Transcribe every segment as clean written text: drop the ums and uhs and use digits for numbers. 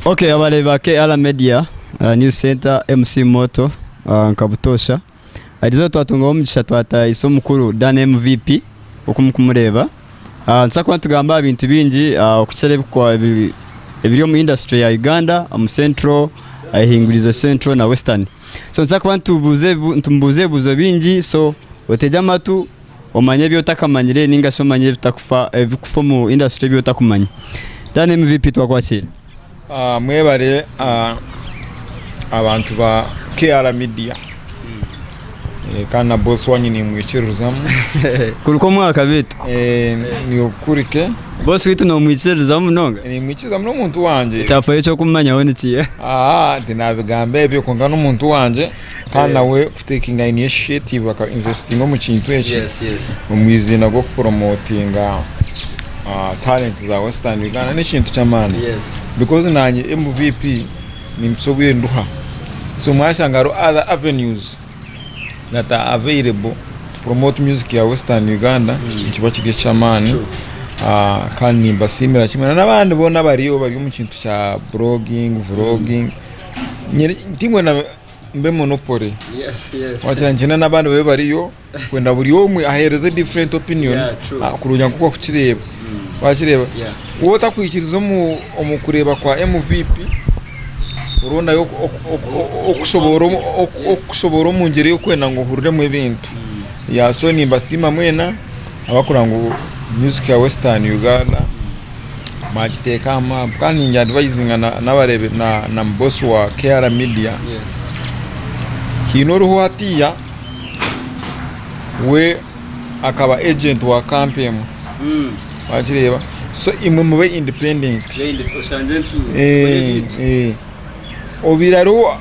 Ok abareebi ba KR Media News Center MC Moto nka butoosha erizooba twatungaho omugisha twatahisa omukuru Dan MVP oku murikumureeba nituza kuba nitugamba aha bintu bingi okukira ebiri omu industry ya Uganda omu Central ehinguriize Central na Western so nituza kuba nitumubuuza ebibuuzo bingi so otegye amatu omanye ebi otakamanyire ninga shi omanye ebitakufa ebikufa omu industry ebi otakumanya. Dan MVP twakwakira. Mwebare abantu ba KR Media kandi na boss wanyu nimwikiririzamu. Kuruka omwaka beitu. Niwe okukurike. Boss waitu nomwikiririzamu munonga? Nimwikirizamu n'omuntu wangye. Ekyafayo ekyokumumanya nikiiha? Tinabigamba ebyo kwonka n'omuntu wangye. Kandi nawe kutekinga initiative aka investinga omu kintu eki omu iziina ry'okupromotinga talent za western Uganda n'ekintu ky'amaani because nanye MVP nimpitsya obwire nduha so mwashanga hariho other avenues that are available to promote music ya western Uganda nikiba kiri eky'amaani kandi nimbasiimira kimwe na n'abandi boona abariyo bari omu kintu kya blogging, vlogging tingwenda mbe monopoly wagira ngyenda n'abandi babe bariyo kwenda buri omwe ahereze different opinions kurungi nkoku akukireeba wakireeba waaba otakwikiriza omu kureeba kwa MVP orondayo okushoboora omu ngyeri y'okwenda ngu ohuriremu ebintu so nimbasiima mwena abakureba ngu music ya western Uganda Baakiteeka aha maapu kandi ningi adivayizinga n'abareebi na bosi wa KR Media. Haine oriho hatiiya we akaba agent wa kampu emwe wakireeba so imwe mube independent. Obaire hariho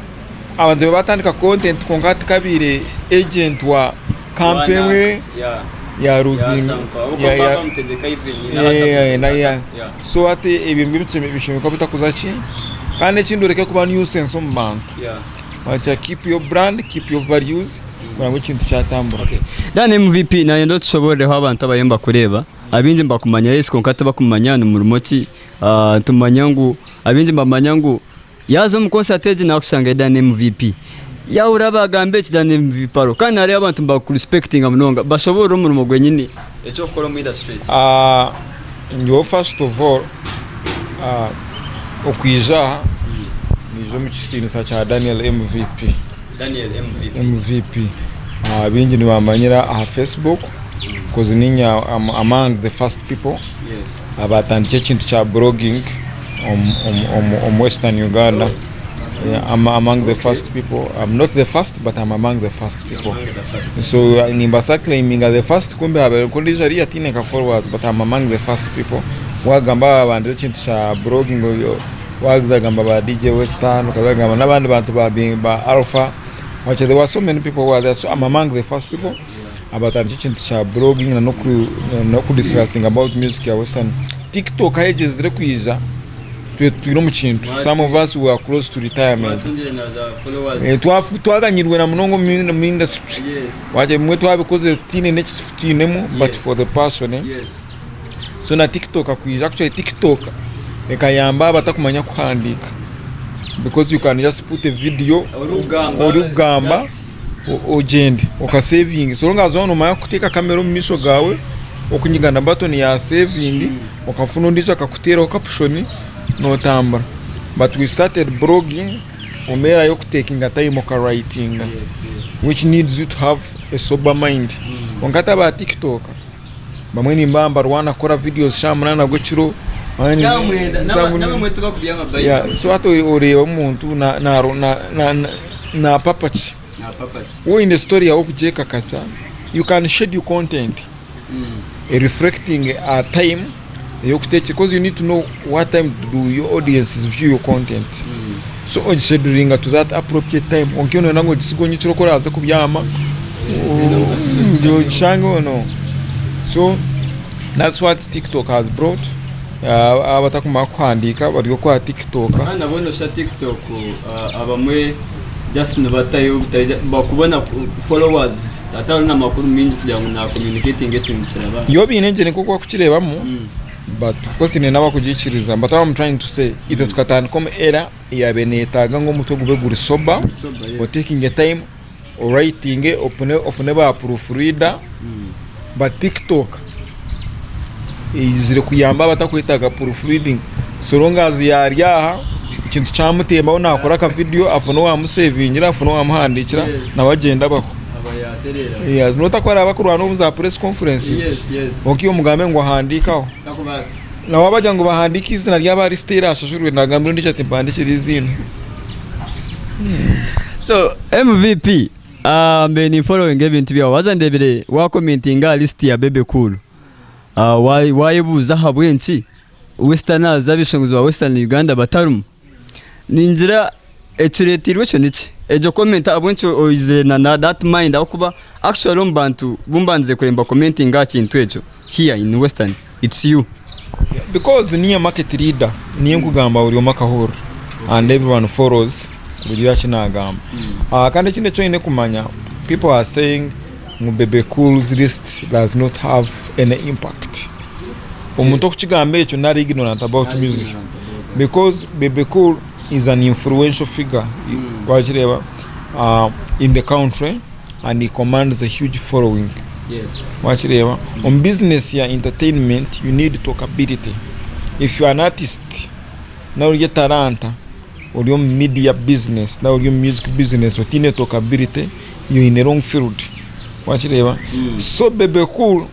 abantu batandika content kwonka hati kabaire agent wa kampu emwe ya ruzinga so hati ebyo bishemereire kuba bitakuza ki kandi ekindi oreke kuba nuisance omu bantu wakira keep your brand keep your values kugira ngu ekintu kyatambura. Dan MVP nayenda otushoborereho abantu abariyo nibakureeba abaingi nibakumanya yes kwonka tibakumanya ni murimo ki nitumanya ngu abaingi nibamanya ngu Yaaza omu concert egi naakushanga Dan MVP. Yaahurira baagamba eki Dan MVP ariho. Kandi hariho abantu nibakurespectinga munonga. Bashoboorore omurimo gwenyini eki orikukora omu industry egi. Nyowe first of all okwija aha niija omu kitiinisa kya Daniel MVP. Daniel MVP. MVP. Baingi nibamanyira aha Facebook coz niinye am among the first people abaatandikire ekintu kya blogging. Omu western Uganda I'm among the first people I'm not the first but I'm among the first people so nimbaasa claiminga the first kumbe habaire ondiijo ariyo ataine nka followers but I'm among the first people wagamba ababandize ekintu kya blogging waza kugamba ba DJ western okaza kugamba n'abandi bantu ba alpha there were so many people who were there so I'm among the first people abatandikire ekintu kya blogging na n'oku discussinga about music ya western. TikTok ahu egyezire kwija itwe tutwire omu kintu some of us we are close to retirement. Twaganyirwe na munonga omu industry wagira ebimwe twabikozire tutaine n'eki tutainemu but for the passion. So na TikTok kwija actually TikTok ekayamba abatakumanya kuhandiika because you can just put a video orikugamba. Ogyende okasevinge so long as waaba noomanya kuteeka kamera omu maisho gaawe okunyiga na batoni ya sevingi okafuna ondiijo akakuteeraho kapushoni nootambura but we started blogging omu mbeera y'okutekinga time okarayitinga which needs you to have a sober mind kwonka hati aba tiktok bamwe nimbaba nibarwana kukora videos shaaha munaana gw'ekiro so hati oreeba omuntu napapa ki waaba oine story yaawe okugyekakasa you can schedule content reflecting a time ey'okutekyereza because you need to know what time do your audiences view your content so ogisheduringa to that appropriate time kwonka iwe noyenda ngu ogisige nyekiro ku oraaze kubyama ogishange no so that's what tiktok has brought abatakumanya kuhandiika bari okwa tiktok. Kandi nabwo noshusha tiktok abamwe just nibatayo bakubona followers hatariho n'amakuru maingi kugira ngu na communicatinga ekintu kiraba. Nyowe biine engyeri nk'oku barikukireebamu. But of course haine n'abarikugiikiriza but what I'm trying to say itwe tukatandika omu era eyaabaire neyetaaga ngu omutwe gube guri sober, otekinge time orayitinge ofune ba proof reader but TikTok eizire kuyamba abatakwetaaga proof reading so long as yaari aha ekintu kyamutembaho nakora aka video afune owamusevingira afune owamuhandiikira nawe agyende abaho. Notaku araba akurwana omu za press conferences kwonka iwe omugambe ngu ahandiike aho nawe abagira ngu bahandiike eizina ryaba ahari Stella ashashurwe nagambira ondiijo ati mpandikira eiziina. So MVP mbaire ni followinga ebintu byawe haza ndebire wa commentinga aha list ya Bebe Cool wayebuuza ahabw'enki Westerners abeshongozi ba Western Uganda batarimu. Ningira ekireteirwe ekyo niki? Egyo comment ahabw'enki oizire na that mind ahabw'okuba actually omu bantu bu mbandize kureeba nibakomentinga aha kintu ekyo here in Western it's you. Because niiye market leader, niiye nkugamba buri omwe akahurira and everyone follows kurugiirira aha ki naagamba. Kandi ekindi eki oine kumanya, people are saying ngu Bebe Cool's list does not have any impact. Omuntu okukigamba ekyo nari ignorant about music because Bebe Cool is an influential figure wakireeba in the country and he commands a huge following wakireeba. Omu business ya entertainment you need talkability. If you are an artist nari ori etaranta ori omu media business nari ori omu music business otaine talkability you are in a wrong field wakireeba. So Bebe Cool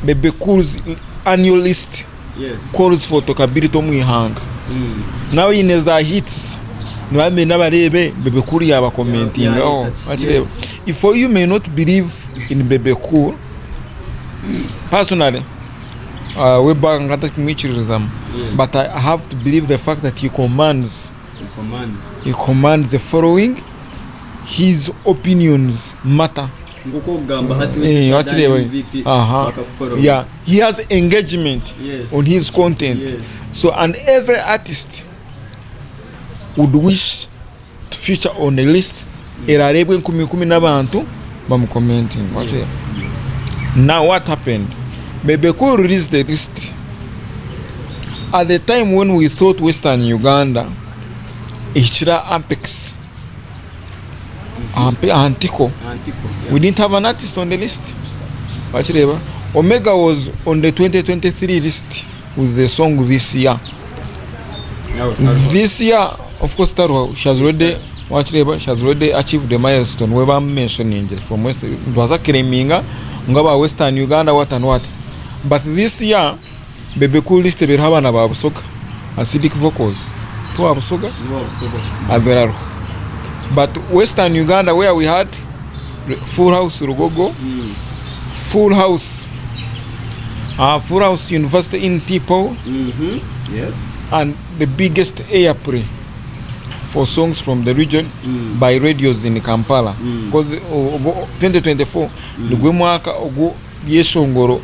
Bebe Cool's annual list calls for talkability omu ihanga. Naaba aine za hits nibaba nibenda bareebe Bebe Cool yaabakomentingaho. Wakireeba? If you may not believe in Bebe Cool, personally we back nkaba ntakumwikiririzamu but I have to believe the fact that he commands he commands the following his opinions matter. Nk'oku okugamba hati Eh, wakireeba aha yeah he has engagement Yes. on his content Yes. so and every artist would wish to feature on a list erareebwa enkumi nkumi n'abantu bamucommenting wakireeba now what happened Bebe Cool released the list at the time when we thought western Uganda ehikire aha apex aha ntiko we didn't have an artist on the list wakireeba Omega was on the 2023 list with the song this year this year of course taruho she has already wakireeba she has already achieved the milestone we bamumentioningire from west nitubaasa kuclaiminga ngu aba western Uganda what and what but this year Bebe Cool list ebaireho abaana ba Busoga Acidic Vocals ti wa Busoga abaire ariho but western Uganda where we had Full House Lugogo, Full House Full House University in T-Paul and the biggest airplay for songs from the region by radios in Kampala because 2024 nigwo mwaka ogu Ebyeshongoro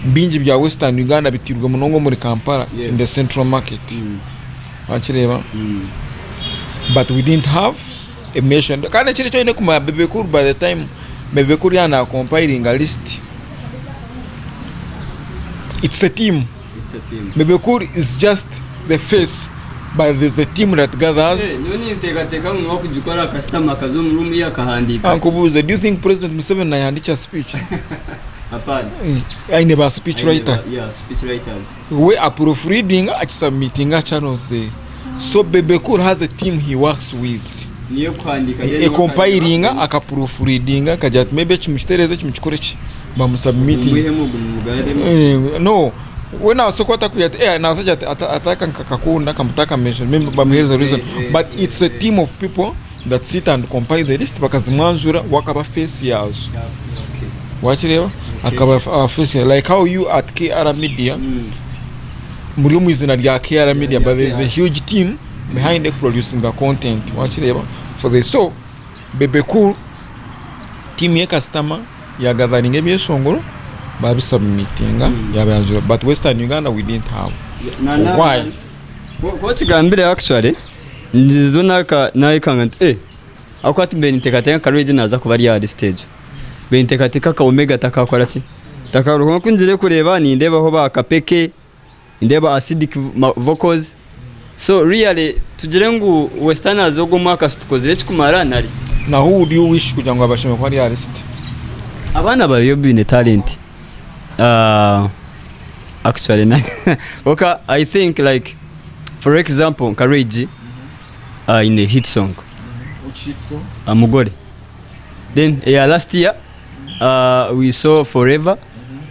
bingi bya Western Uganda bitiirwe munonga omuri Kampala in the central market. Wakireeba? But we didn't have a mention. Kandi ekindi eki oine kumanya Bebe Cool by the time Bebe Cool yaaba na compilinga list, it's a team. Bebe Cool is just the face but there's a team that gathers. Nyowe ninteekateeka ngu niwe arikugikora akashutama akaza omu ruumu ye akahandiika. Kankubuuze, do you think President Museveni nayehandiikira speech? Hapana. Aine ba speech writer. Yeah, speech writers. We a proof reading akisubmitinga aha channels ze. So Bebe Cool has a team he works with. Niyo kuhandiika E compilinga aka proof readinga akagira ati maybe eki mukitereeze eki mukikore ki bamusubmitinga. Mumwihemu ogu mumugaruremu. No we nabaasa kuba atakugira ati eh nabaasa kugira ati ati aka nkakakunda kamute mention maybe bamuheereze reason but it's a team of people that sit and compile the list bakazimwanjura we akaba face yaazo wakireeba akaba face like how you at KR media muri omu izina rya KR media but there is a huge team behind ekuproducinga content wakireeba for the so Bebe Cool team ye ekasitama yagatheringa ebyeshongoro babisubmitinga yabayanjura but Western Uganda we didn't have why? Ku okigambire actually ngizeho nayekanga nti eh ahabw'okuba hati mbaire ninteekateeka nka Regi naaza kuba ari aha list egyo. Mbaire ninteekateeka nka Omega takakora ki? Takaruha ku ngire kureeba nindeebaho ba Kapeke, nindeeba Acidic Vocals. So really tugire ngu Westerners ogu omwaka situkozire ekikumara nari? Na who would you wish kugira ngu abashemere kuba ari aha list? Abaana bariyo baine talent. Actually na kwonka I think like for example nka Ray G aine hit song. Which hit song? Mugore. Then eya last year we saw Forever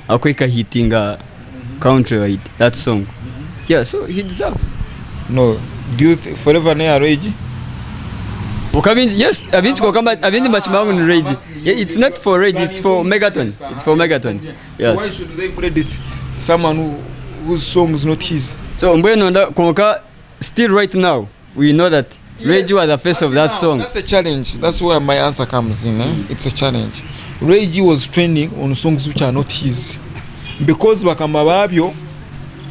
aku ekahitinga country wide that song. Yeah, so he deserve. No, do you th Forever neya Ray G? Kwonka abaingi yes abaingi kwonka abaingi nibakimanya ngu ni Ray G. Yeah, it's not for Ray G, it's for Megaton. It's for Megaton. Yes. So why should they credit someone who, whose song is not his? So mbwenu nda kwonka still right now we know that Ray G was the face of that song. That's a challenge. That's where my answer comes in. Eh? It's a challenge. Ray G was trending on songs which are not his. Because bakama babyo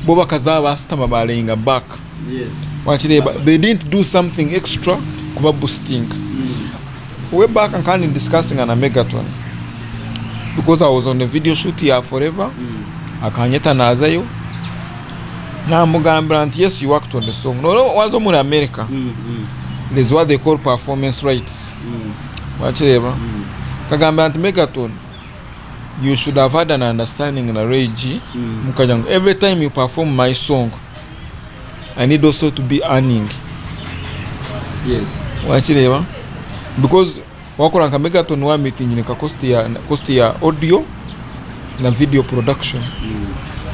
bo bakaza basitama balayinga back. Yes. Wakireeba they didn't do something extra kuba boosting. Way back nkaba ni discussinga na Megaton because I was on a video shoot ya Forever akanyeta nazayo namugambira nti yes you worked on the song. Noreeba waza omuri America there's what they call performance rights. Wakireeba? Nkagambira nti Megaton you should have had an understanding na Ray G mukagira ngu every time you perform my song I need also to be earning. Yes. Wakireeba? Because wakora nka Megaton wa meeting nka cost ya cost ya audio na video production.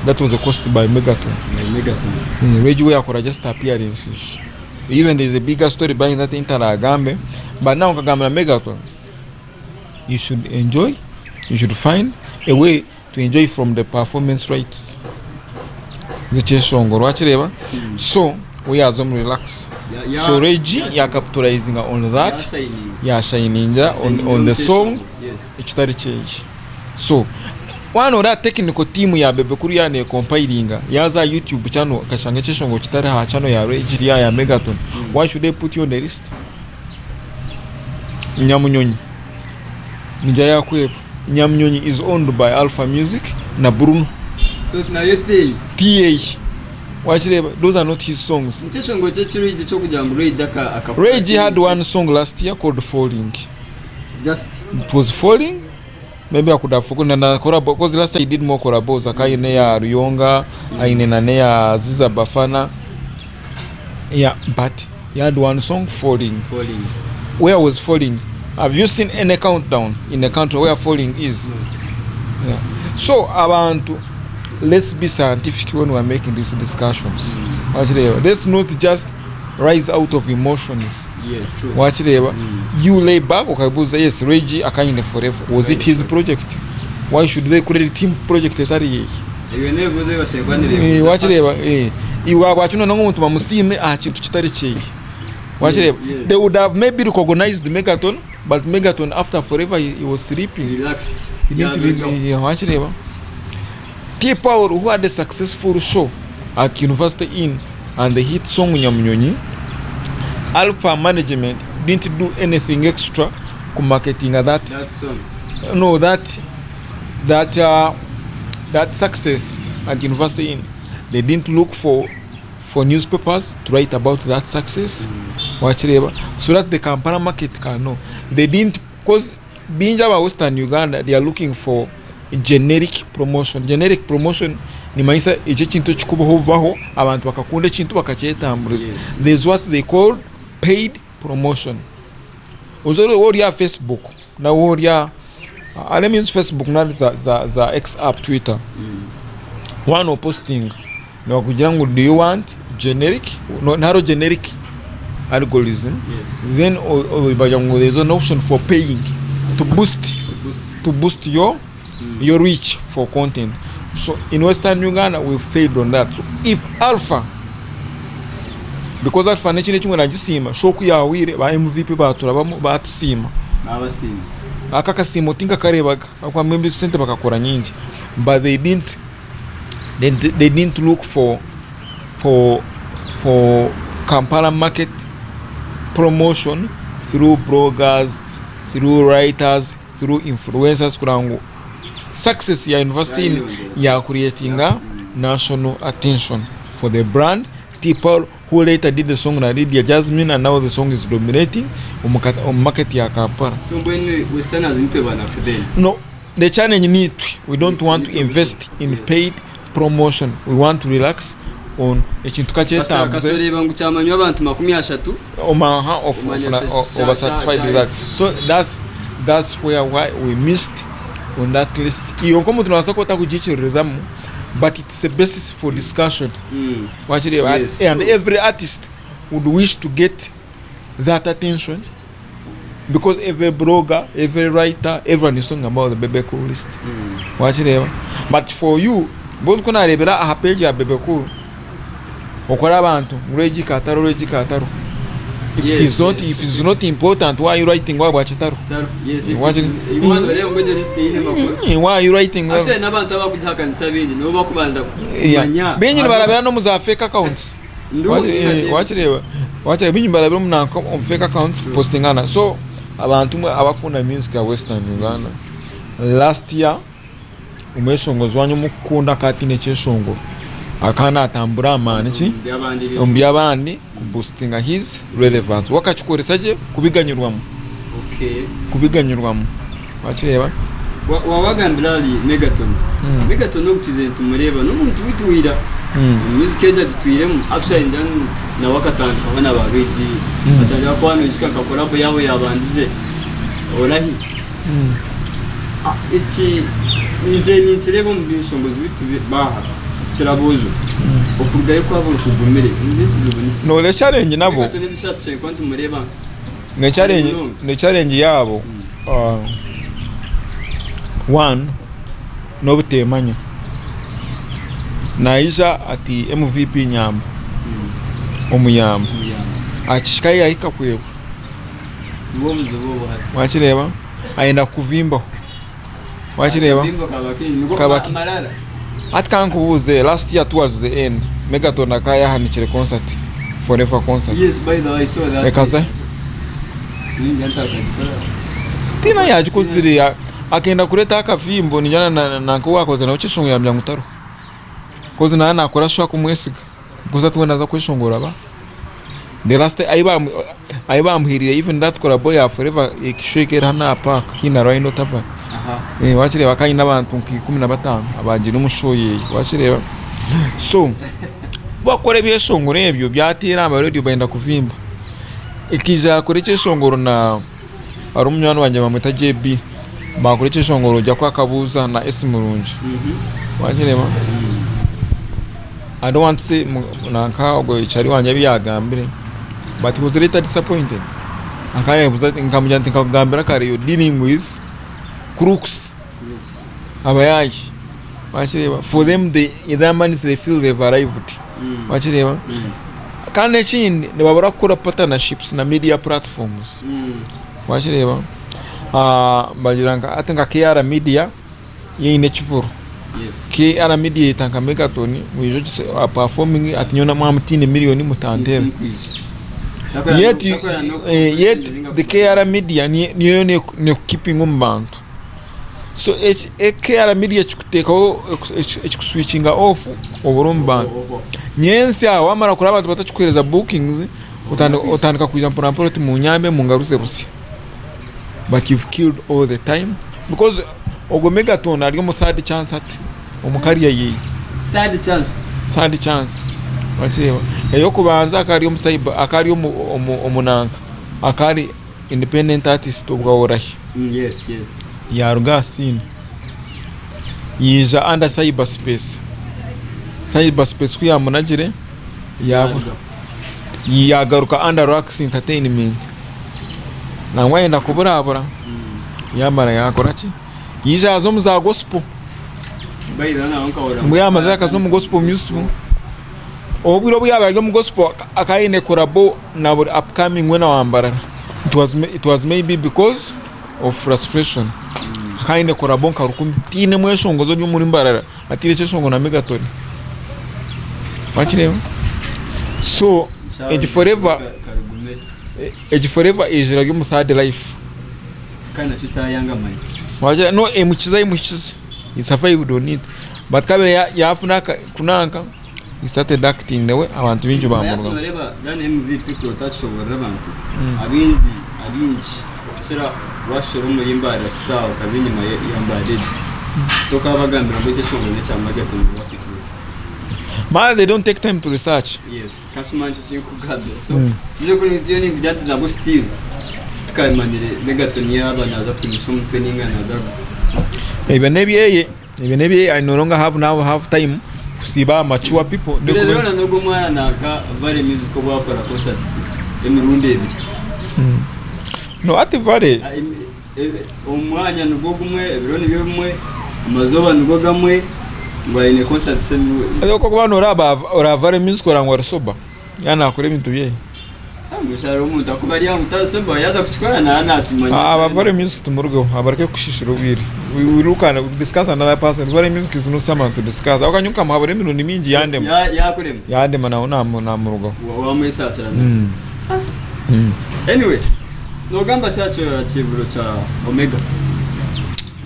That was a cost by Megaton. By Megaton. Ray G we yakora just appearances. Even there is a bigger story behind that ntaragambe but now nkagambira Megaton you should enjoy you should find a way to enjoy from the performance rights z'ekyeshongoro wakireeba so we yaza omu relax so Ray G ya capitalizinga on that yashiningira on the song ekitari kyeye so waaba noreeba technical team ya Bebe Cool yaaba nekompilinga yaaza aha YouTube channel okashanga ekyeshongoro kitari aha channel ya Ray G kiri aha ya Megaton why should they put you on the list? Nyamunyonyi Nigya yakweba. Nyamunyonyi is owned by Alpha Music na Bruno. So nayo teeye. Tieye. Wakireeba? Those are not his songs. Nikyo ekishongoro kye eki Ray-G ekyokugira ngu Ray-G aka Ray-G had one song last year called Falling. Just. It was Falling. Maybe I could have forgotten na collabo because last year he did more collabos akaba aine eya Ruyonga, aine na neya Ziza Bafana. Yeah, but he had one song Falling. Falling. Where was Falling? Have you seen any countdown in a country where Falling is? Yeah. So abantu let's be scientific when we are making these discussions. Wakireeba? Let's not just rise out of emotions. Yeah, true. Wakireeba? You lay back okabuuza yes Ray G akanyine forever. Was it his project? Why should they credit him project etari yeye? Ebyo n'ebibuuzo ebi bashemereire kuba nibeebuuza. Wakireeba? Iwe ahabwaki noyenda ngu omuntu bamusiime aha kintu kitari kyeye? Wakireeba? Yes. They would have maybe recognized Megaton but Megaton after forever he, he was sleeping. Relaxed. He didn't Yaabirwe. really, yeah, wakireeba? T Paul who had a successful show at University Inn and the hit song Nyamunyonyi, Alpha management didn't do anything extra ku marketinga that, That song. no that that that success at University Inn. They didn't look for for newspapers to write about that success wakireeba so that the Kampala market can know they didn't cause bingi aba Western Uganda they are looking for generic promotion generic promotion nimanyisa ekyo ekintu ekikubaho bubaho abantu bakakunda ekintu bakakyetamburiza Yes. there's what they call paid promotion ozoire ori aha Facebook nawe ori aha let me use Facebook nari za, za, za X app Twitter waaba nopositinga Nibakugira ngu do you want generic no nihariho generic algorithm Yes. then bagira ngu there is an option for paying to boost To boost. to boost your your reach for content so in western Uganda we failed on that so if Alpha because Alpha nekindi ekimwe nagisiima show kuyahwire ba MVP baturabamu batusiima Babasiima. Aka akasiimo tinkakareebaga ahabw'okuba mbwenu sente bakakora nyingi but they didn't they, they didn't look for for for Kampala market promotion through bloggers through writers through influencers kugira ngu Success ya university ya creatinga national attention for the brand T Paul who later did the song na Lydia Jazmine and now the song is dominating omu omu market ya Kampala. So mbwenu Westerners nitwe banafu then? No, the challenge nitwe we don't want to invest in paid promotion we want to relax on ekintu Kasita kakyetambuze oreeba ngu kyamanywa abantu 30. Omanha of Omanya ofuna oba satisfied with that so that's that's where why we missed on that list iyo nk'omuntu nobaasa kuba otakugikiririzamu but it's a basis for discussion wakireeba Yes, and true. every artist would wish to get that attention because every blogger every writer everyone is talking about the Bebe Cool list wakireeba but for you because ku nareebera aha page ya Bebe Cool okora abantu ngu Regi Kataro Regi Kataro if it Yes, is not yes. if it is not important why are you writing why Kitaro Yes, if Why it is- you want to bareba ngu egyo list eine amakuru. why are you writing Actually n'abantu abakugihakanisa baingi nibo bakubanza Yeah. kumanya. Baingi nibarabira n'omu za fake accounts. Ndu- Wakireeba wakireeba baingi nibarabira omu nanka omu fake accounts kupostingana so abantu mwe abakunda music ya western Uganda last year omweshongozi wanyu omukukunda akaba ataine kyeshongoro akaba natambura aha maani ki omu by'abandi kuboostinga his relevance we akakikoresa gye kubiganyirwamu kubiganyirwamu wakireeba. Wabagambira ahari Megaton. Megaton ogu twizire nitumureeba n'omuntu waitu wa ira. Music egi agitwiremu actually ningira ngu nawe akatandikaho na ba Regi. Atandika kuba noijuka nka collabo yaabo yabandize Orahi. Eki nze ninkireeba omu beshongozi baitu baaha kukira aboojo. Okurugayo kwabo nikugumire. Ningira ekizibu niki? No the challenge nabo. Megaton egi eshaaha tushabe kuba nitumureeba. Ne challenge ne challenge yaabo one n'obuteemanya. Naija ati MVP nyamba omuyamba akihika ahi yahika kwebwa. Nibwo buzibu obu hati. Wakireeba? Ayenda kukuvimbaho. Wakireeba? Akavimbo kaba kingi niko Kaba ki- amarara. Hati kankubuuze last year towards the end Megaton akaba yahanikire concert forever concert. Yes, by the way, I saw that. Ekaza? Ningira ntakagikora. Tiina yagikozire ya- akenda kureeta akavimbo ningira na- na- nanka owakoze nawe kyeshongoro yamanya ngu tariho. Kozi naba nakora sure kumwesiga because hati we naza kweshongora ba. The last ahi bamu ahi bamuhirire even that collabo ya forever ekishushani ekeri hanu aha park haihi na Rhino tavern. Aha. Eh, wakireeba akaba aine abantu nka 15 abagiire omu show yeye wakireeba. So bakora ebyeshongoro ebyo byateera aha ma radio benda kuvimba. Ekaija yakora ekyeshongoro na hariho munywani wangye bamweta JB bakora ekyeshongoro ogya kwakabuuza na Esi Murungi. Wakireeba? I don't want to say nanka ogwo chari wangye ebi yagambire but he was later disappointed. Akanyebuuza nkamugira nti nkakugambira kare you're dealing with crooks abayaayi. Wakireeba? For them they in their minds they feel they've arrived. Wakireeba? Kandi ekindi nibabura kukora partnerships na media platforms. Wakireeba? Bagira nka hati nka KR Media yo eine ekivuru. KR Media eyeta nka Megaton mwije ogise performing ati nyowe mwamutiine million mutanteera. Yet, yet the KR Media niyo nekukipinga omu bantu. So eki KR Media ekikuteekaho ekikuswikinga off obura omu bantu. Nyentsya wamara kureba abantu batakikuheereza bookings otandika kwija mpora mpora oti munyambe mungaruze busya. But you've killed all the time because ogwo Megaton ari omu third chance hati omu career yeye. Third chance. Third chance. Wakireeba? Ey'okubanza akaba ari omu cyber akaba ari omu omu omu nanka akaba ari independent artist obwa orahi. Yes, yes. Yaruga aha scene yaija under cyber space. Cyber space ku yamunagire yabura. Yagaruka under Rocks Entertainment. Nangwa ayenda kuburabura yamara yakora ki? Yaija yaza omu za gospel. By the way, nawe nkahurira Ngu yamazire akaza omu gospel music. Obwire obu yaaba ari omu gospel akaba aine collabo na buri upcoming weena wa Mbarara. It was, it was maybe because of frustration. Akaba aine collabo nka rukumi. Tihaine mweshongozi ori omuri Mbarara ataire ekyeshongoro na Megaton. Wakireeba? So, egi forever, Karugumire. egi forever eijira eri omu third life. Kandi nakyo kyayangamanya. Wakireeba? No, emukize ahi emuhikize. He survived on it but kabire yafuna aka kunanka he started acting nawe abantu baingi bamurugamu. Noreeba Dan MVP ku otakishoborera abantu abaingi abaingi okukira washora omuri Mbarara City aho okaza enyima ya Mbarara egi tokabagambira ngu ekyeshongoro nekya Megaton tibakwikiriza. Man they don't take time to research. Yes kasuma nikyo kinkugambira so nikyo ninkugira nti nabwo still titukamanyire Megaton yaaba naaza kwimutsya omutwe ninga naaza. Ebyo nebyeye ebyo nebyeye I no longer have now have time kusiiba aha mature people. Tureebire na n'ogwo omwana nanka Valley Music obu akora concerts emirundi ebiri. No hati Valley. Omu mwanya nigwo gumwe, ebiro nibyo bimwe, amazooba nigo gamwe, ngu aine concerts Haza ku orikuba noreeba ora Valley Music oreba ngu ari sober yaaba nakora ebintu byeye. Mbwenu hariho omuntu akuba ari aho ngu tari sober yaaza kukikora naaba nakimanya. Aba Valley Music tumurugeho abareke kushishira obwire. We will look and discuss another person. Valley Music is not someone to discuss. Ahabw'okuba nyowe nkamuhabura emirundi mingi yandema. Yakurema? Yandema nawe namurugaho. Wamwesaasira nawe? Anyway. Nogamba ki aha kiburo kya Omega?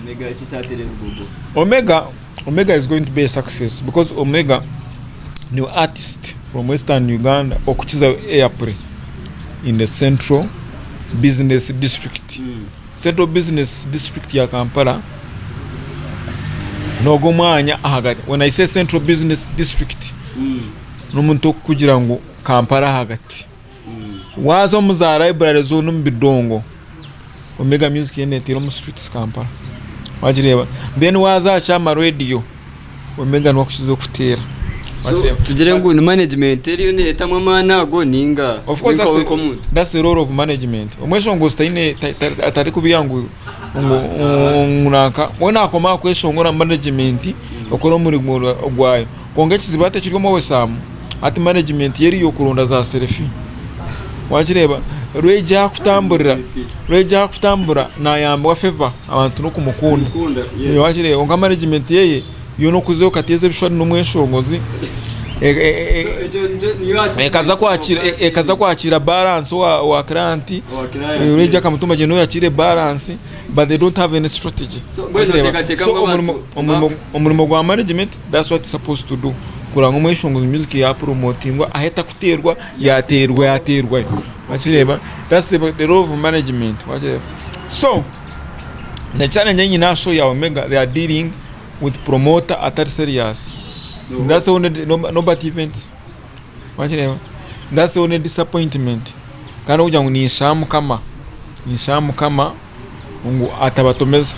Omega eki ekyateera ebigogo. Omega, Omega is going to be a success because Omega ni artist from western Uganda okukiza airplay in the central business district. Central business district ya Kampala nogo omwanya ahagati. When I say central business district, nomuntu okukugira ngu Kampala ahagati. Waaza omu za library zoona omu bidongo, Omega Music yoona eteire omu streets Kampala wagireeba. Then waaza aha kyama radio, Omega niwe arikukiza kuteera. So tugire ngu ni management eriyo nereetamu amaani ago ninga Of course ninka that's we the, nk'omuntu? that's the role of management. Omweshongozi taine tarikubiha ngu ngu nanka we nakoma aha kweshongora management ekore omurimo gwayo. Kwonka ekizibu hati ekiri omu Wesam, hati management yo eriyo kuronda za selfie. Wakireeba? Rwegi ahu akutamburira, Rwegi ahu akutambura nayambwa favor abantu n'okumukunda. Wakireeba? Kwonka management yeye yo n'okuza okateeza ebishushani n'omweshongozi ekaza kwakira ekaza kwakira balance owa client, Rwegi akamutuma gyenda oyakire balance but they don't have any strategy. So mbwenu oteekateeka So ngu omurimo abantu omurimo omurimo gwa management that's what it's supposed to do kureba ngu omweshongozi music ya promotingwa ahu etakuteerwa yateerwa yateerwayo wakireeba that's the, the role of management wakireeba so the challenge ei nyine aha show ya Omega they are dealing with promoter atari serious that's the only no, nobody events Wakireeba? That's the only disappointment. Kandi okugira ngu ninshaba Mukama, ninshaba Mukama ngu atabatomeza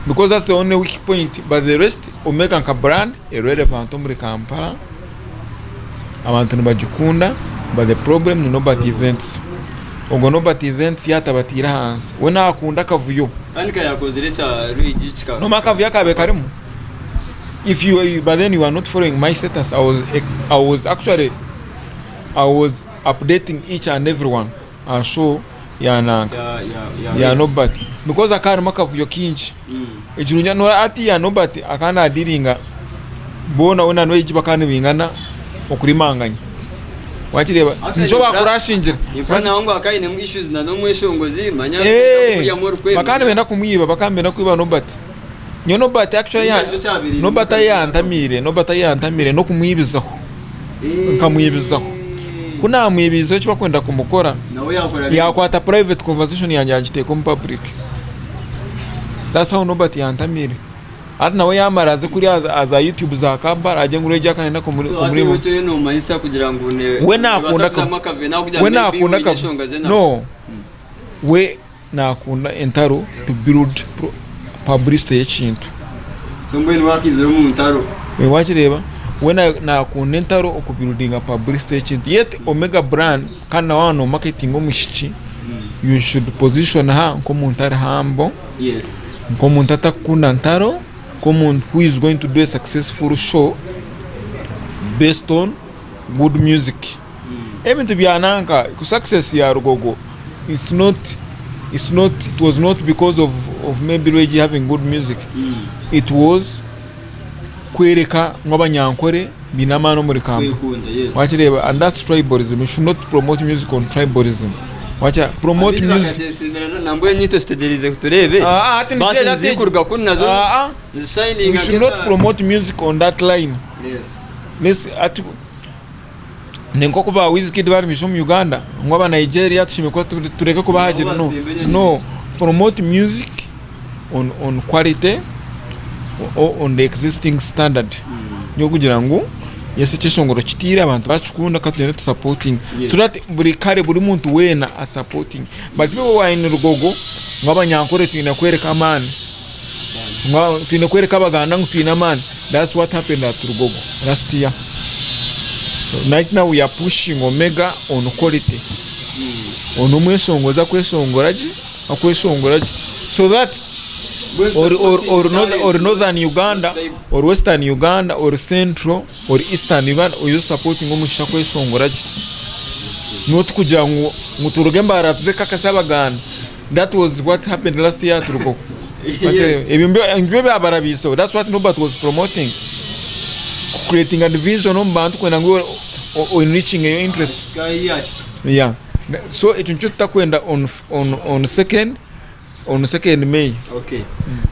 because that's the only weak point but the rest Omega nka brand eri relevant omuri Kampala, abantu nibagikunda but the problem ni Norbert Events. Ogwo Norbert Events yatabatiire ahansi, we nakunda akavuyo. Kandi kayakozire ekya Rwigi kika. Nomanya akavuyo akabaire karimu? If you but then you are not following my status I was I was actually I was updating each and everyone aha show ya nanka ya Norbert because hakaba harimu akavuyo kaingi ekirungi hati ya Norbert akaba nadiringa boona we na Noigi bakaba nibingana okurimanganya wakireeba nikyo bakurashingire bakaba nibenda kumwiba bakaba nibenda kwiba Norbert. Nyowe Norbert actually ya Nikyo kyabaire Norbert omukazi ayantamiire Norbert ayantamiire n'okumwibizaho nkamwibizaho ku naamwibiizeho eki barikwenda kumukora Nawe yakora bimwe. yakwata private conversation yangye yagiteeka omu public that's how Norbert yantamiire hati nawe yamara aze kuriya aha za YouTube za Kampala agire ngu Rwegyaka nayenda So hati kumureba iwe eki nomanyisa kugira ngu ne we nibaasa nakunda kuzamu akavuyo nawe kugira we ngu maybe nakunda oine akavuyo enshonga ze nawe. no we Nakunda entaro to build publicity y'ekintu. So mbwenu wakiizire omu ntaro. Wakireeba? We nakunda entaro oku buildinga publicity y'ekintu. Yet Omega brand kandi na waaba no marketinga omwishiki, you should position her nk'omuntu ari humble, nk'omuntu atakukunda ntaro, nk'omuntu who is going to do a successful show based on good music. Ebintu bya nanka ku success ya Rugogo it's not it's not it was not because of of maybe Rwegi having good music it was kwereka ngu abanyankore baine amaani omuri Kampala Kwekunda, yes. wakireeba and that's tribalism you should not promote music on tribalism. Wakira promote Abaingi music. bakakyesimira nambwenu itwe tutegyereize ku tureebe Ah, ah, hati baasi nikyo- nizikuruga kunu nazo Ah, ah. nizishayininga We should not promote music on that line. Yes. Let's ati ni nk'oku ba Wizkid barimisha omu Uganda ngu aba Nigeria tushemeriire kuba tureke kubahagira no no promote music on quality or on the existing standard nyowe kugira ngu yes ekyeshongoro kitiire abantu bakikunda ka tugyende tu supporting Yes. so that buri kare buri muntu weena a supporting but iwe waine rugogo ngu abanyankore twine kwereka amaani ngu twine kwereka abaganda ngu twine amaani that's what happened at rugogo last year so right now we are pushing omega on quality onu omweshongozi akweshongora gye akweshongora gye so that or, or, or, north, or northern Uganda or western Uganda or central or eastern Uganda oyo supporting omushaija akweshongora gye not kugira ngu ngu turuge Mbarara tuze kakasa Abaganda that was what happened last year at Rukoko Yes. ebyo nibyo byabarabiiseho that's what Norbert was promoting creating a division omu bantu kwenda ngu enriching your interest yeah so ekyo nikyo tutakwenda on second May. Okay.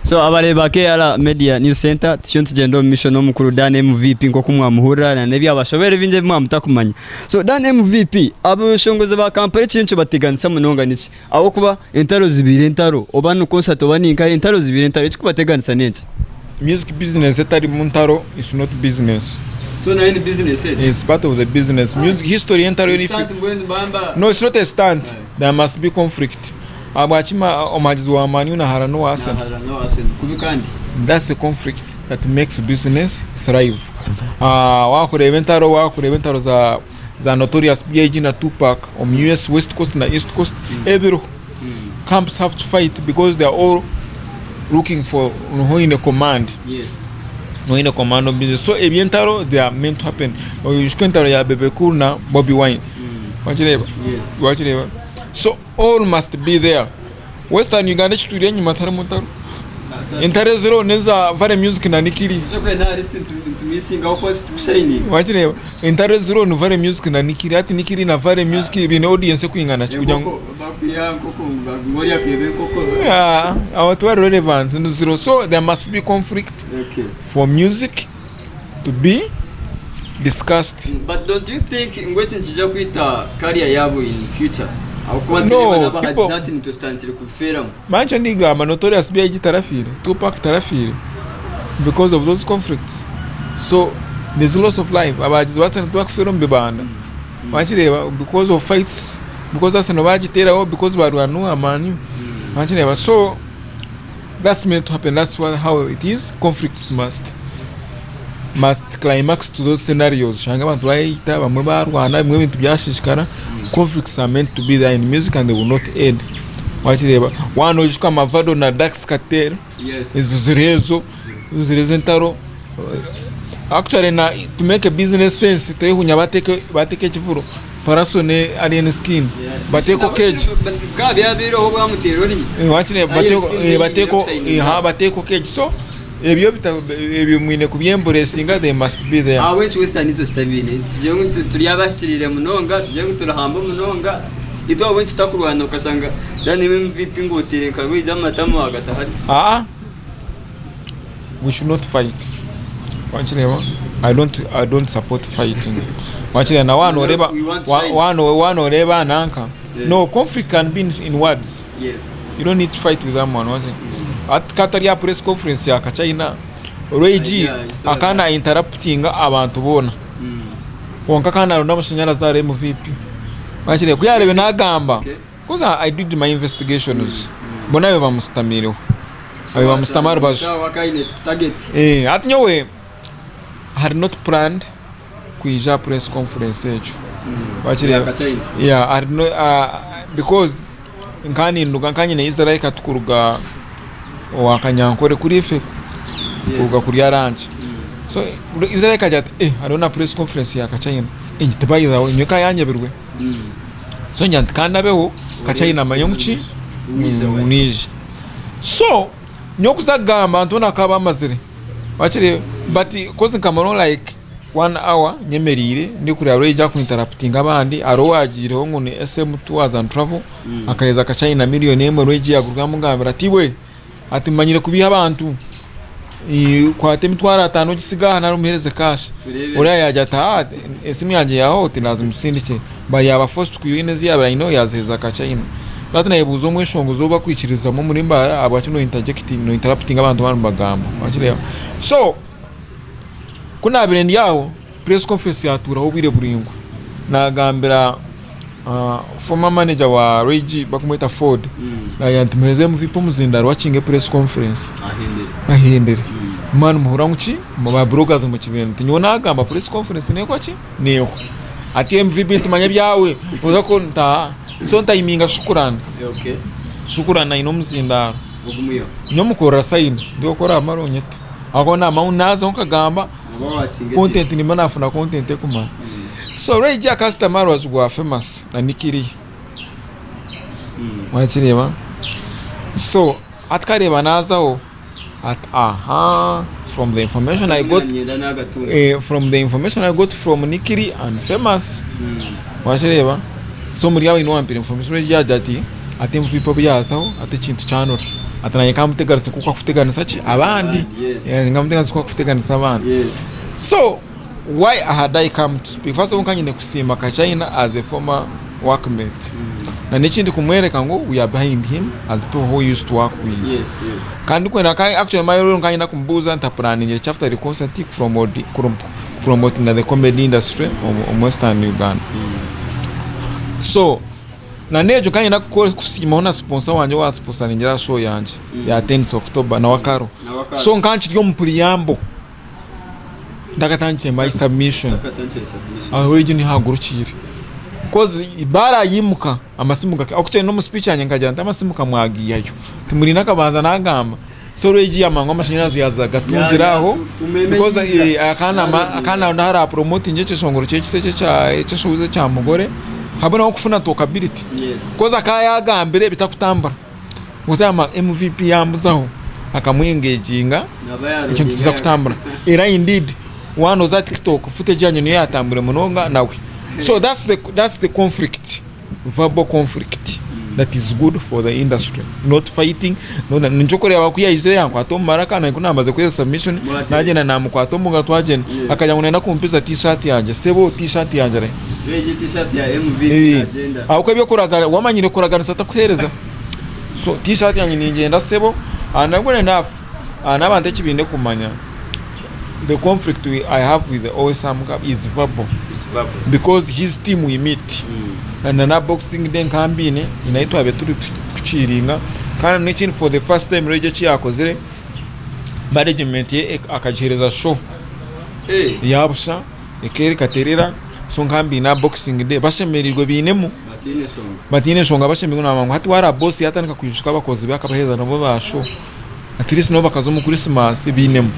So abareeba KR Media News Center tukiriyo nitugyenda omu maisho n'omukuru Dan MVP nk'oku mwamuhurira na n'ebyabashobera ebingi ebi mwamutakumanya. So Dan MVP abashongozi ba Kampala ekintu ekibateganisa munonga niki? Ahabw'okuba entaro zibaire entaro oba ni concert oba ni nkahi entaro zibaire entaro ekikubateganisa n'enki? Music business etarimu ntaro is not business. So nayo ni business egyo? It's part of the business. Music history y'entaro Ni stunt mbwenu bamba? No, it's not a stunt. There must be conflict. Ahabwaki omuhagizi wa Man U nahara n'owa Arsenal? Nahara n'owa Arsenal. Kubi kandi. That's a conflict that makes business thrive. Wakureeba entaro, wakureeba entaro za za Notorious B.I.G na Tupac omu US West Coast na East Coast ebiriho. Camps have to fight because they are all looking for niho oine command. Yes. Niho oine command omu business. So eby'entaro they are meant to happen. Oijuke entaro ya Bebe Cool na Bobi Wine. Wakireeba? Yes. Wakireeba? So all must be there. Western Uganda ekitwire enyima tiharimu ntaro. Entaro eziriho n'eza Valley Music na Nikiri. Wakireeba? Entaro eziriho ni Valley Music na Nikiri. Hati Nikiri na Valley Music biine audience ekwingana ki kugira ngu Yeah, aho tibari relevant ni ziriho. So there must be conflict for music to be discussed. But don't you think ngu eki nikiija kwita career yaabo in future? Ahabw'okuba No, nitureeba n'abahagizi people- hati nitwe tutandikire kubifeeramu. Manya nikyo ndigamba Notorious B.I.G tarafiire, Tupac tarafiire because of those conflicts. So there's loss of life. Abahagizi ba Arsenal tibakufiira omu bibanda. Wakireeba because of fights, because Arsenal bagiteeraho, because barwana n'owa Man U. Wakireeba so that's meant to happen that's what, how it is conflicts must must climax to those scenarios oshange abantu bayeita abamwe barwana ebimwe ebintu byashishikara conflicts are meant to be there in music and they will not end wakireeba waaba noijuka mavado na dax kartel Yes. ezo ziri ezo ziri ez'entaro actually na to make a business sense tehunya bateke bateke ekivuro Pallaso ne Alien Skin bateeko cage Bikaba byabaireho bwamuteera ori. Wakireeba Alien bateeko Skin eh, bateeko yakusayininga. eh, ha bateeko cage so ebyo ebyo mwine kubyemburesinga they must be there. Ahabw'enki Western itwe tutabiine? Tugire ngu turi abahikiriire munonga, tugire ngu turi humble munonga, itwe ahabw'enki tutakurwana okashanga then iwe MVP ngu oteire nka rwigi amatama wagata hari? Aa we should not fight wakireeba I don't, I don't support fighting wakireeba na waaba noreeba We want to wa- shine. waaba waaba noreeba nanka Yeah. no conflict can be in words Yes. you don't need to fight with someone wakireeba Hati ka atari aha press conference ya Kachina Ray G Yeah, I saw akaba that. na interruptinga abantu boona kwonka akaba naronda amashanyarazi ahari MVP wakireeba ku yareebe nagamba Okay. Coz I did my investigations bona abe bamusitamireho abe bamusitama aha rubaju Eh, hati nyowe I had not planned kwija aha press conference egyo wakireeba yeah, I had no, because nkaba ninduga nkaba nyine Israel kati kuruga owa Kanyankore kuri ife kuruga kurya lunch so Israel akagira ati eh hariho na press conference ya Kachina eh tibayizaho nyowe kayanyebirwe So ngira nti kandabeho kakye aine amanye ngu ki ngu naija. So nyowe kuza kugamba abantu boona bakaba bamazire wakireeba but coz nkamaraho like. One hour nyemereire ndikureeba Ray aku interruptinga abandi hariho owagiireho ngu ni SM tours and travel akaheereza akachina million emwe Ray yaguruka yamugambira ati iwe ati manyire kubiiha abantu kwata emitwaro ataano ogisige aha nari omuheereze cash oriya yagira ati haa esimu yangye yaaho oti nazimusindikire yaba forced kwiha ezi yaabaire aineho yaziheereza akachina hati nayebuuza omweshongozi ou bakwikiririzamu omuri Mbarara ahabwaki no interruptinga abantu baaba nibagamba wakireeba so Ku naabaire ndi aho, press conference yaatuuraho obwire buraingwa. Naagambira former manager wa Ray G barikumweta Ford, naagira nti muheereze MVP omuzindaaro akinge press conference ahendere. Mwaba nimuhurira ngu ki? Ba bloggers mukibiina nti nyowe naagamba press conference neekora ki? Neehwa. Hati MVP nitumanya ebyawe, nooza ku nti aa. So ntayiminga Shukuran. Shukuran aine omuzindaaro. Nyowe mukorera sayini, ndi okora amara onyete. Ahabw'okuba naamanya ngu naazaho nkagamba content nimba naafuna content ekumara. So Ray G akasitama aha rubaju rwa Famous na Nick Lee. Wakireeba? So hati kareeba naazaho ati aha from the information I got from the information I got from Nick Lee and Famous. Wakireeba? So omuri abo haine owampaire information Ray G yaagira ati Ati MVP obu yaazaho ati ekintu kyanura. Ati naanye nkamuteganisa nk'oku arikuteganisa ki abandi. Nkamuteganisa nk'oku arikuteganisa abandi. So why had I come to speak? First of all nkaba nyine kusiima Kachina as a former workmate. Na n'ekindi kumworeka ngu we are behind him as people who used to work with. Kandi ndikwenda actually my role nkaba nyine kumubuuza nti apuraningira ki after the concert kupromotinga the comedy industry omu Western Uganda. So Na n'egyo ka nyine kusiimaho na siponsa wangye owasiponsaringire aha show yangye ya tenth October nawe akariho. So nka nkiri omu preamble ntakatandikire my submission aho egyo niho hagurukiire coz barayimuka amasimu actually n'omu speech yangye nkagira nti amasimu kamwagihayo timuriine akabanza nagamba so rwegi yamanya ngu amashanyarazi yaaza gatungire aho because akana naho ara promotinga ekyeshongoro kye ekisya ekyeshuuzi ekya mugore hamwe n'okufuna talkability because akaba yagambire bitakutambura gusa yamanya MVP yambuzaho akamu engaginga ekintu kiza kutambura era indeed waaba noza aha tiktok footage yangye niyo yatambwire munonga nawe so that's the conflict. verbal conflict that is good for the industry not fighting not nikyo orikureeba ku yaizire yankwata omu maraka naanye ku naamaze kuheereza submission nagyenda namukwata omu ngaro twagyenda akagira ngu nayenda kumpiza t-shirt yangye sebo t-shirt yangye erihe? Ahabw'okuba eby'okuragara wamanyire kuraganisa takuheereza so t-shirt yangye ningyenda sebo and good enough n'abantu eki baine kumanya the conflict I have with Owesam Cup is verbal because his team we meet na na boxing day nka mbiine nyine ahu twabaire turi kukiringa kandi n'ekindi for the first time Reg eki yakozire management ye akagihereza show ya busha ekeera ekaterera so nka mbiine aha boxing day bashemereirwe bainemu bataine nshonga bashemereirwe nagamba ngu hati wareeba boss yatandika kwijuka abakozi be akabahereza nabo ba show. At least nabo bakaza omu Christmas bainemu.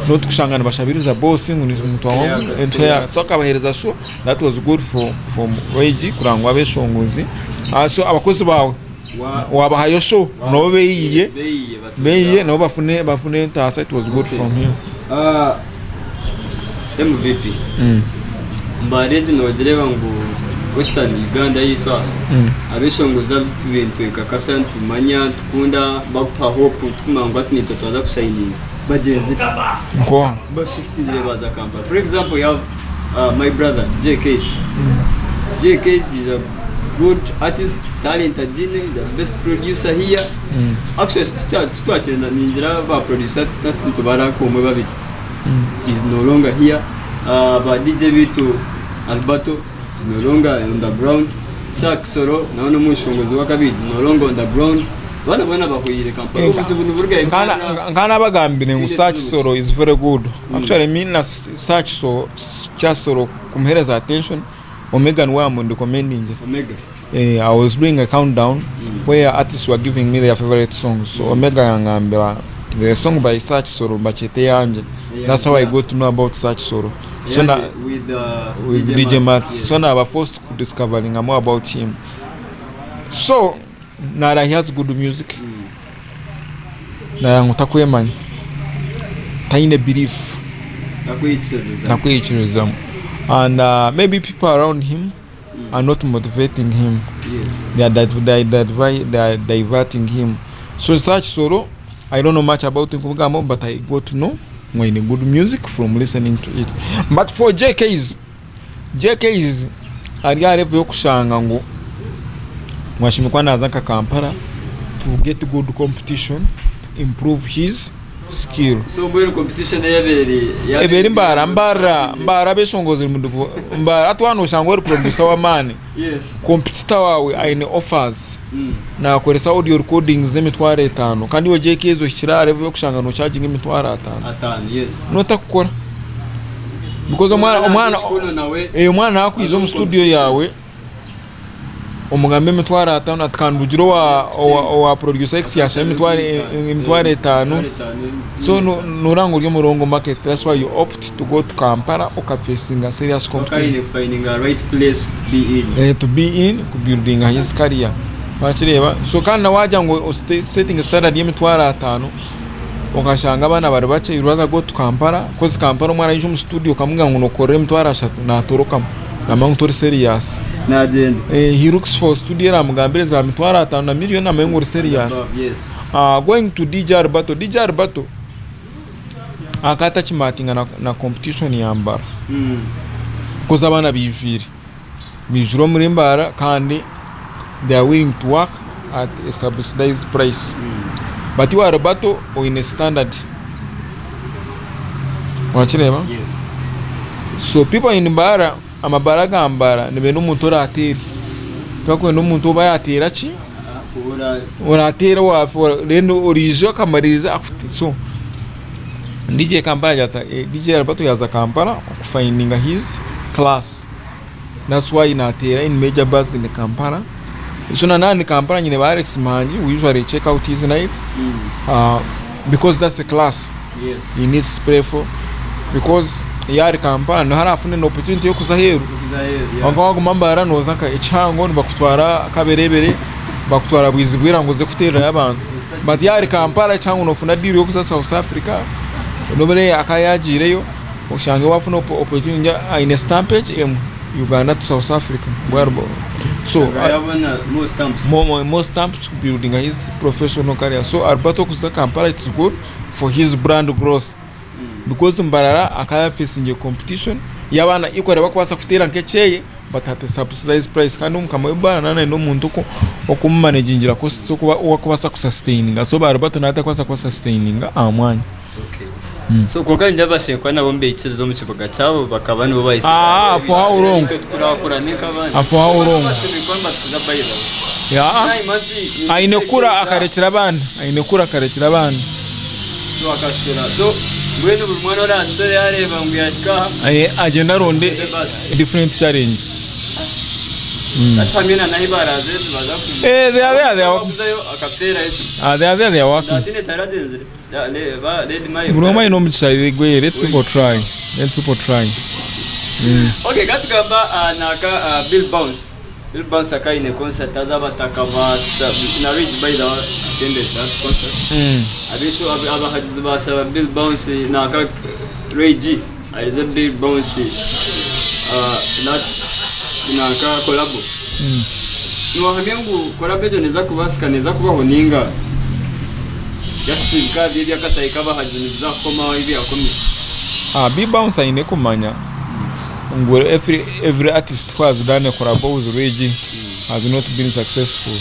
Not kushanga nibashabiriza boss ngu nitwa so akabahereza show that was good for from Regi kureba ngu abeshongozi so abakozi bawe wabahayo show nabo beyiye beyiye nabo bafune bafune entaasa it was good from him. MVP Mbare egi nogireeba ngu Western Uganda yaitu aha abeshongozi abu tubaire nitwekakasa nitumanya nitukunda bakutuha hope tukumanya ngu hati naitwe twaza kushayininga bagyenzire Nkoha? bashifutingire baaza Kampala for example we have my brother Jay Case Jay Case is a good artist talent agiine is the best producer here actually titwakyenda ningira ba producer hati nitubara nk'omwe babiri She is no longer here. Ba DJ baitu Alberto is no longer on the ground. Sir Kisoro nawe n'omweshongozi w'akabi is no longer on the ground. Boona boona bahweire Kampala. Obuzibu niburuga hi Nkana nkanabagambire ngu Sir Kisoro is very good. Actually me na Sir Kisoro kumuhereza attention Omega niwe amundikomendingire. Omega. I was doing a countdown where artists were giving me their favorite songs so Omega yangambira the song by Sir Kisoro bakyeta Eyangye that's how I got to know about Sir Kisoro so na with, with DJ Mats so naba forced ku discovering more about him so nara he has good music nara ngu takwemanya taine belief. Takweyikiririzamu and maybe people around him are not motivating him they are diverting him so Sir Kisoro I don't know much about him kubigambaho but I got to know ngu aine good music from listening to it but for JKs JKs ari aha level yokushanga ngu ashemereire kuba naza nka Kampala to get good competition to improve his skill. So mbwenu competition eyabaire Eba eri Mbarara, Mbarara, Mbarara abeshongozi Mbarara hati waaba noshanga ori producer w'amaani, Yes. competitor waawe aine offers, nakoresa audio recordings z'emitwaro etaano kandi iwe JKs ohikire aha level y'okushanga nocharginga emitwaro ataano. Ataano, yes. Notakukora because omwana omwana Kuno nawe eh, omwana nakwija omu studio yaawe omugambe emitwaro ataano ati kandugire owa owa owa producer X yashaba emitwaro emitwaro etaano so no- noranga ngu ori omu wrong market that's why you opt to go to Kampala okafacinga serious competition Okaine kufindinga right place to be in. eh, to be in kubuildinga his career wakireeba so kandi na wagira ngu osite- setting standard y'emitwaro ataano okashanga abaana bari bakye you rather go to Kampala coz Kampala omwana yaija omu studio okamugamba ngu nokorera emitwaro ashatu natorokamu namanya ngu tori serious. Nagyenda. Eh, he looks for studio eramugambire za mitwaro ataano na million amanye ngu ori serious. Above, yes. Going to DJ Alberto, DJ Alberto akaba atakimatinga na, na competition ya Mbara coz abaana baijwire, baijwire omuri Mbara kandi they are willing to work at a subsidized price. But iwe Alberto oine standard, wakireeba? Yes. So people in Mbara, amabara aga Mbara nibenda omuntu orateere, tibakwenda omuntu oba yateera ki? Orateera waafa then oriija okamariiriza akute so DJ Kampala agira ata DJ Alberto yaaza Kampala okufindinga his class that's why naateera in major bars in Kampala so na naaba ndi Kampala nyine ba Alex Muhangi we usually check out his night because that's a class he needs to play for because yaaba ari Kampala niho arafune an opportunity y'okuza aheeru kwonka waguma Mbarara noza nka ekihango nibakutwara Kaberebere bakutwara Bwizibwira ngu oze kuteererayo abantu but yaaba ari Kampala ekihango nofuna deal y'okuza South Africa nobure akaba yagiireyo oshange wafuna opportunity aine stamp egi emwe Uganda to South Africa so more stamps kubuildinga his professional career so Alberto okuza Kampala it's good for his brand growth because Mbarara akaba yafacinga competition y'abaana equally abarikubaasa kuteera nk'ekyeye but at a subsidized price kandi omukama w'ebaara naaba nayenda omuntu okumumanagingira costs owakubaasa kusustaininga so Alberto naaba atarikubaasa kubasustaininga aha mwanya. So kwonka ningira abashekwa nabo nibaikiriza omu kibuga kyabo bakaba nibo bahitsire Ah, for how long? Itwe tukurakurane nk'abandi. Ah, for how long? Bashemereire kuba nibatukuza by the way. Yeah. Aine kukura akarekyera abaana, aine kukura akarekyera abaana. So akashura. So mbwenu buri mwana orashusha yareeba ngu yahika aha. Aye, agyende aronde different challenge. Hati hamwe na nahi baraze nibaza ku. Eh, they are there, they are working. Kuzayo akateerayo. Ah, they are there, they are working. Datine taragenzire. Buri omwe aine omugisha gwe let people try let people try. Okay katugamba naka Bill Bounce Bill Bounce akaba aine concert haza abataka ba na Ridge by the way attended that concert abisho abahagizi bashaba Bill Bounce naka Ray G ahereze Bill Bounce that nanka collabo Niwahamya ngu collabo egyo neeza kubaasika neeza kubaho nainga just bikaba biri eby'akashayi k'abahagizi nibiza kukoma ahu byakomire? B-Bounce aine kumanya ngu every, every artist who has done a collabo with Ray G has not been successful.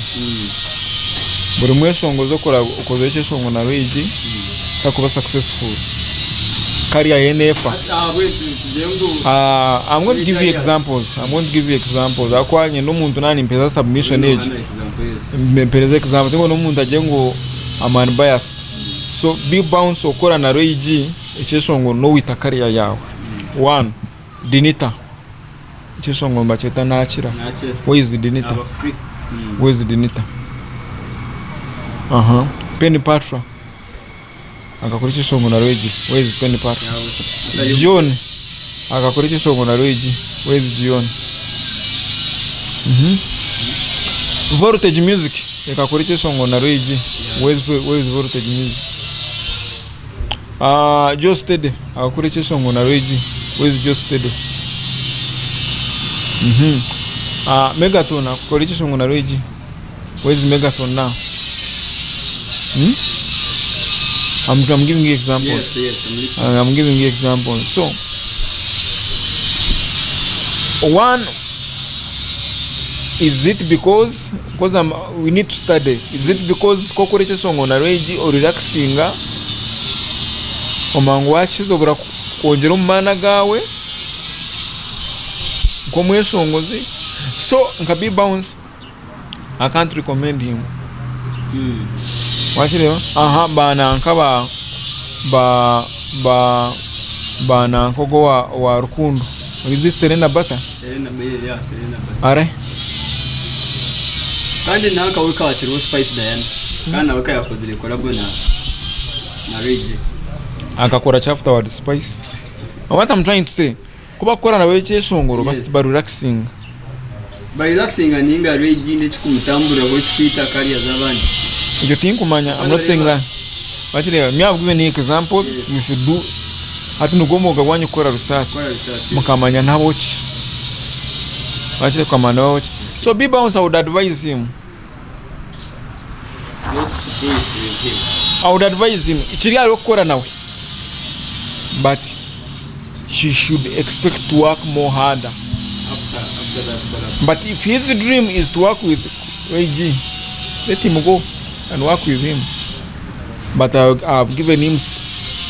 Buri mweshongozi okora okozire ekyeshongo na Ray G takuba successful. Career ye nefa. Hati ahabw'enki nitugire ngu I'm going to give you examples. I'm going to give you examples. Ahakuba nyenda omuntu nanimpereza submission egi. Mpereza example. Tinkwenda omuntu agire ngu I'm unbiased. So B bounce okora na Ray G ekyeshongoro nowita career yawe. One, Dinita. Ekyeshongoro nibakyeta nakira. Where is Dinita? Where is Dinita? Aha. Penny Patra. Akakora ekyeshongoro na Ray G. Where is Penny Patra? Gion akakora ekyeshongoro na Ray G. Where is Gion? Mhm. Voltage Music ekakora ekyeshongoro na Ray G. Where is, where is Voltage Music? Ah, Joe Steady akakora ekyeshongoro na Ray G. Where is Joe Steady? Mhm. Ah, Megaton akakora ekyeshongoro na Ray G. Where is Megaton now? Hmm? I'm giving you examples. Yes, I'm listening. I'm giving you examples. So, one, is it because we need to study, is it because kokora ekyeshongoro na Ray G orelaxinga omangu wakiza obura kwongyera omu maani agaawe nk'omweshongozi. So nka B Bounce, I can't recommend him. Wakireeba? Aha bananka ba ba ba bananka ogwo owa owa Rukundo. Is it Serena Bata? Serena, yeah, yeah, Serena Bata. Are? Kandi nanka we kakiriho Spice Diana. Kandi nawe kayakozire collabo na na Ray G. Akakora ki afterward Spice? What I'm trying to say, ku bakukora nabo ekyeshongoro Yes. ba relaxing. Ba relaxinga ninga Ray G n'ekikumutamburaho ekikwita career z'abandi. Ekyo tinkumanya, I'm not saying that. Wakireeba, me have given you examples, Yes. you should do. Hati nigwo omwoga gwanyu kukora research. Kora research. Mukamanya nabo ki. Wakireeba mukamanya nabo ki. So B Bounce, I would advise him. Not to do it with him. I would advise him. Kiri ahari okukora nawe. But she should expect to work more harder. After that collab. But if his dream is to work with Ray G, let him go and work with him. But I have given him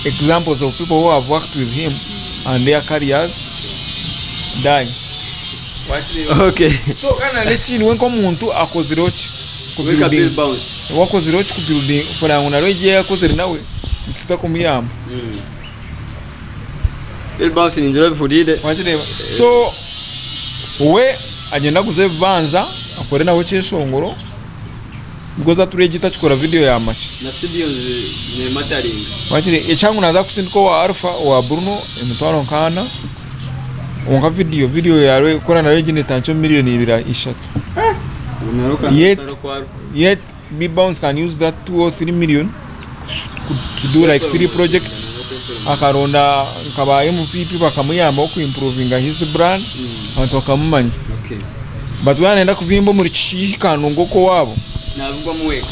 examples of people who have worked with him and their careers die. Okay. So kana n'ekindi we nk'omuntu akozire ki? Ku Weka building. Bill Bounce. Wakozire ki ku building kureba ngu na Ray G yakozire nawe nikita kumuyamba. Bill Bounce ningira obihuriire. Wakireeba? So we agyenda aguze ebibanja akore nawe ekyeshongoro because hati Ray G takikora video ya makye. Na studios nemataringa. Wakire ekyangu naza kusindika owa Alpha owa Bruno emitwaro nkaana kwonka video video ya Ray kukora na Ray G netandikira omu million ibiri ishatu. Yet yet B Bounce can use that 2 or 3 million to do like 3 projects akaronda nka ba MVP bakamuyambaho ku improvinga his brand abantu bakamumanya. Okay. But we nayenda kuvimba omuri kihikaano nk'owaabo. Nabigwamu wenka.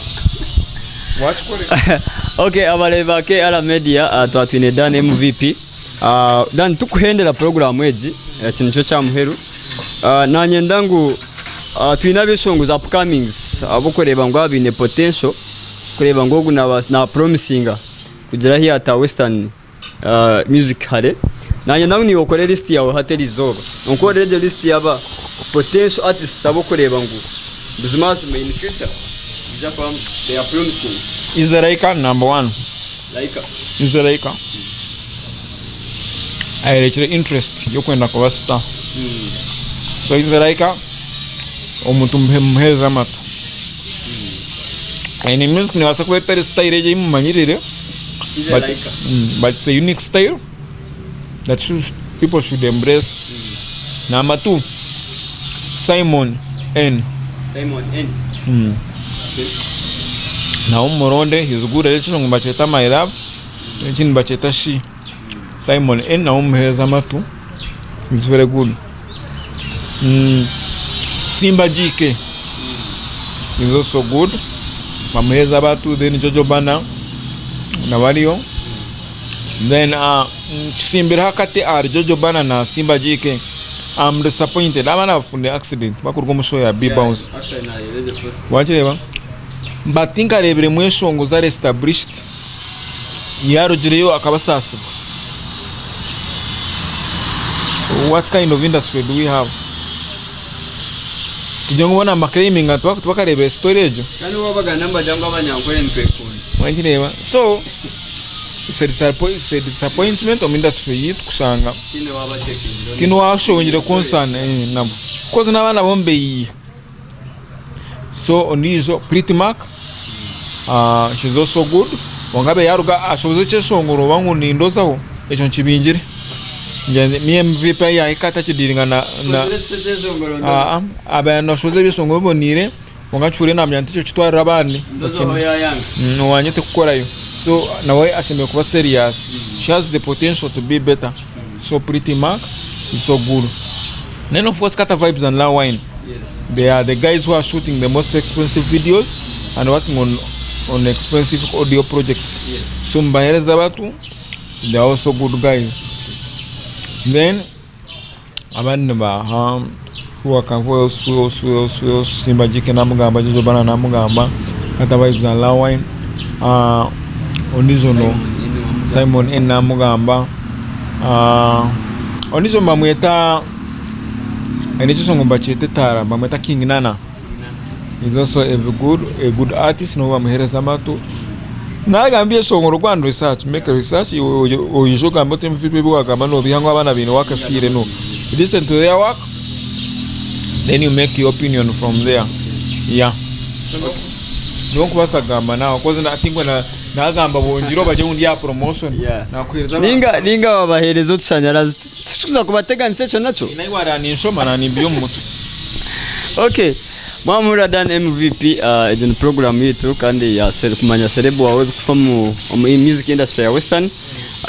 Wakikore. Okay, abareebi ba KR Media uh, twaba twine Dan MVP. Uh, Dan tukuhendera program egi eki nikyo kya muheru. Uh, nanyenda ngu uh, twine abeshongozi upcomings abokureeba ngu aba baine potential kureeba ngu ogu naba na promisinga kugira ahi yata western uh, music hare. Nanyenda ngu niiwe okore list yawe hati erizooba. Onkorere egyo list yaba potential artists abokureeba ngu buzimazima in future nibaija kuba they are promising. Izeraika number one. Laika. Izeraika ayerekire interest y'okwenda kuba star. So Izeraika omuntu mumuhereze amatu. Aine music nebaasa kuba etari style egi ei mumanyirire but, Izeraika. but it's a unique style that should, people should embrace. Number two, Simon N. Simon N. Nawe mumuronde, he's good. Ekyo nibakyeta My Love, ekindi nibakyeta She. Simon N nawe mumuhereze amatu, he's very good. Simba GK is also good. Bamuhereze amatu, then Jojo Banner nawe ariyo. Then nkitsimbireho akati ahari Jojo Banner na Simba GK. I'm disappointed. Abaana bafunire accident bakuruga omu show ya B-Bounce. Wakireeba? But tinkareebire mweshongozi ari established yarugireyo akabasaasibwa. What kind of industry do we have? Tugire ngu boona nibaclaiminga tibakareebire story egyo. Kandi wabagana nibagira ngu abanyankore nitwekunda. Wakireeba? So it's a it's a disappointment omu industry yaitu kushanga Tihaine waabatekingira tihaine owaashongire concern nabo. Because n'abaana bo nibeeyiha. So ondiijo Pretty Mark she's also good kwonka abe yaaruga ashohoze ekyeshongoro oba ngu nindozaho ekyo nkibingire. Me MVP ahi yaahika atakidiiringa na na abaire naashohoza ebyeshongoro biboniire kwonka nkihuurire naamanya nti ekyo kitwarire abandi. Owangye tikukorayo. So nawe ashemereire kuba serious. She has the potential to be better. So Pretty Mark is so good. Then of course Kata Vibes and La Wine. They are the guys who are shooting the most expensive videos and working on on expensive audio projects. So mubahereza batu, they are also good guys. Then abandi nibaha who I can who else who else who else who else Simba GK namugamba Jojo Bana namugamba Kata Vibes and La Wine uh, ondijo no Simon N namugamba uh, ondijo mbamweta aine ekishongo mbakyeta etaara mbamweta King Nana is also a good, a good artist nobu bamuhereza amatu nagamba eshongoro go and research make a research oije ogambe oti MVP ebi wagamba nobiha ngu abaana baine work efiire no listen to their work then you make your opinion from there yeah niwe nkubaasa kugamba naawe cause I think when nagamba bongire obagye ngu ndi aha promotion Yeah. nakuhereza abantu. Ninga ninga wabahereza otushanyarazi tukuza kubateganisa ekyo nakyo. Nawe waraninshoma nanimbiya omu mutwe. Okay. Mwamura Dan MVP uh, egyo ni program yitu kandi ya sele, kumanya celeb wawe ebikufa mu omu music industry ya Western.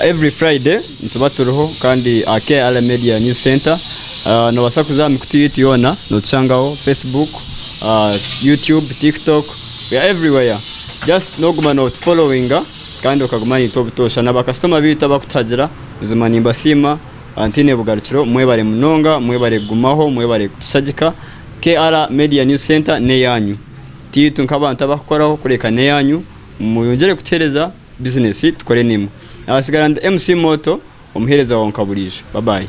Every Friday nituba turiho kandi aha KR Media News Center. Uh, nobasa kuza aha mikutu yitu yoona notushangaho Facebook, uh, YouTube, TikTok, we are everywhere. Just noguma notufollowinga kandi okaguma naitwe obutoosha. Na bakasitoma baitu abakutuhagira buzima nimbasiima ntaine bugarukiro. Mwebare munonga, mwebare kugumaho, mwebare kutushagika. KR Media News Center n'eyaanyu. Tiitwe nk'abantu abakukoraho kureka n'eyaanyu. Mweyongyere kutuheereza bizinesi tukore naimwe. Naatsigara ndi MC Moto, omuheereza waawe nka buriijo. Bye bye.